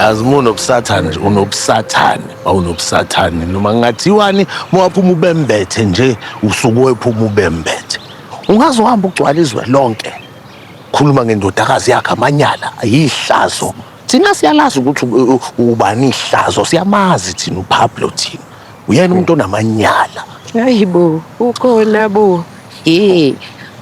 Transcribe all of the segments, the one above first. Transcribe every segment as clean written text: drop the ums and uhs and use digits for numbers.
Yazi uma unobusathane nje unobusathane, awunobusathane noma kungathiwani uma waphuma ubembethe nje usuke wephuma ubembethe. Ungaze uhambe ugcwale izwe lonke. Khuluma ngendodakazi yakhe amanyala ayihlazo. Thina siyalazi ukuthi ubani ihlazo, siyamazi thina uPablo thina. Uyena umuntu onamanyala. Hayi bo, ukhona bo. Hey,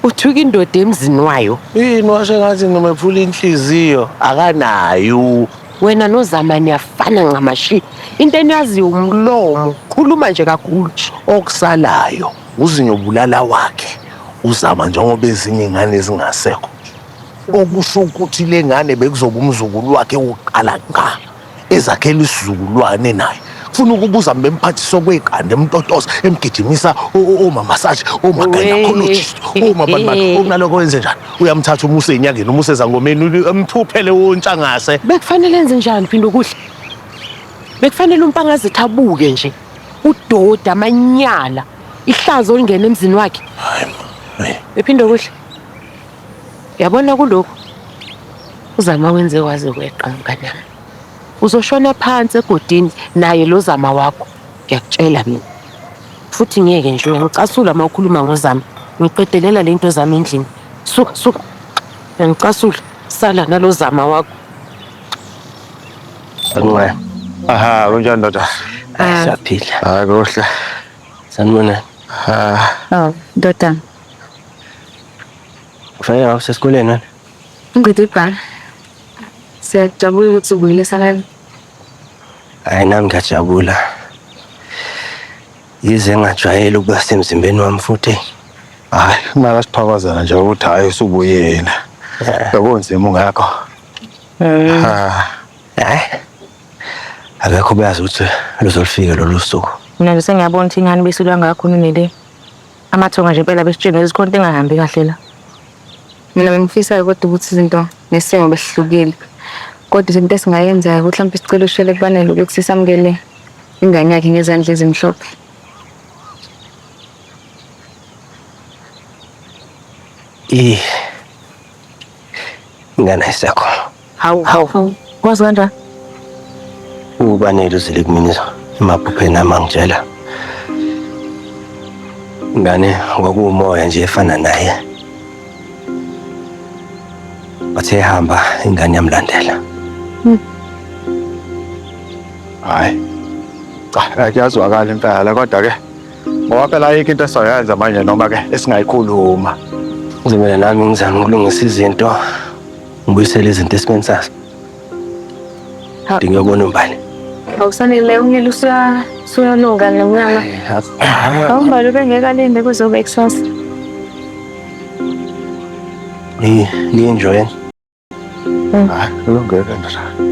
uthuka indoda emzini wayo. Yini washo ngathi ngimephula inhliziyo akanayo. Wena noZama niyafana ncamashi. Into eniyaziyo umlomo, khuluma nje kakhulu. Okusalayo uzinyobulala wakhe uZama njengoba ezinye ingane zingasekho. Okusho ukuthi le ngane bekuzoba umzukulu wakhe wokuqala ngqa. Ezakhela isizukulwane naye. Funa ukubuza bemphathisa okweqanda emtotosa emgijimisa omamasaji oma-gynecologist omabani bani okunalokho wenze njani uyamthatha umuse enyangeni umuse ezangomeni emphuphele wontshangase. Bekufanele enze njani Phindokuhle? Bekufanele uMpangazitha abuke nje udodi amanyala ihlazo olingena emzini wakhe. Hayi. Bephindokuhle. Yabona kulokhu uZama wenze waze kweqa mngani wami. Uzoshona phansi egodini naye lo Zama wakho. Ngiyakutshela mina. Futhi ngeke nje uyangicasula uma ukhuluma ngoZama. Ngiqedelela le nto zami endlini. Suka suka. Uyangicasula. Sala nalo Zama wakho. Sanibona. Aha, kunjani ndoda? Ah. Siyaphila. Hayi kuhle. Sanibona. Ah, Oh, ndodana. Kufanele ngabe usesikoleni wena. Ngiqede ibhala. Siyajabula ukuthi ubuyile esalala. Hayi nami ngiyajabula. Yize ngingajwayele ukuba semzimbeni wami futhi. Hayi, kumele sithokozele nje ukuthi hayi usubuyile. Bekunzima ungekho. Ah, Hayi. Akekho obeyazi ukuthi luzolufika lolu suku. Mina nje sengiyabona ukuthi ingane besilwa ngakho nonele. Amathonga nje impela besitshela ukuthi khona into engahambi kahle la. Mina bengifisa kodwa ukuthi izinto nesimo besihlukile. Kodwa into esingayenza ukuthi mhlawumbe sicela ushele kubanele ukuthi sisamukele ingane yakhe ngezandla ezimhlophe. Eh. Ingane ayisekho. Hawu hawu. Wazi kanjani? Ubanele uzile kumina emaphupheni ami angitshela. Ingane kwakuwumoya nje efana naye. Bathe ehamba ingane yamlandela. Hayi. Cha, kuyazwakala impela kodwa ke ngoba phela ayikho into esoyenza manje noma ke esingayikhuluma. Kuzomele nami ngizame ukulungisa izinto. Ngibuyisele izinto esimeni sazo. Ngiyobona uMbali. Awusanele umlilo usuyalunga nomnyama. Awumbali ubengeke alinde kuzobe kusasa. Ni ni enjoy. Hayi, kulungile ndoda.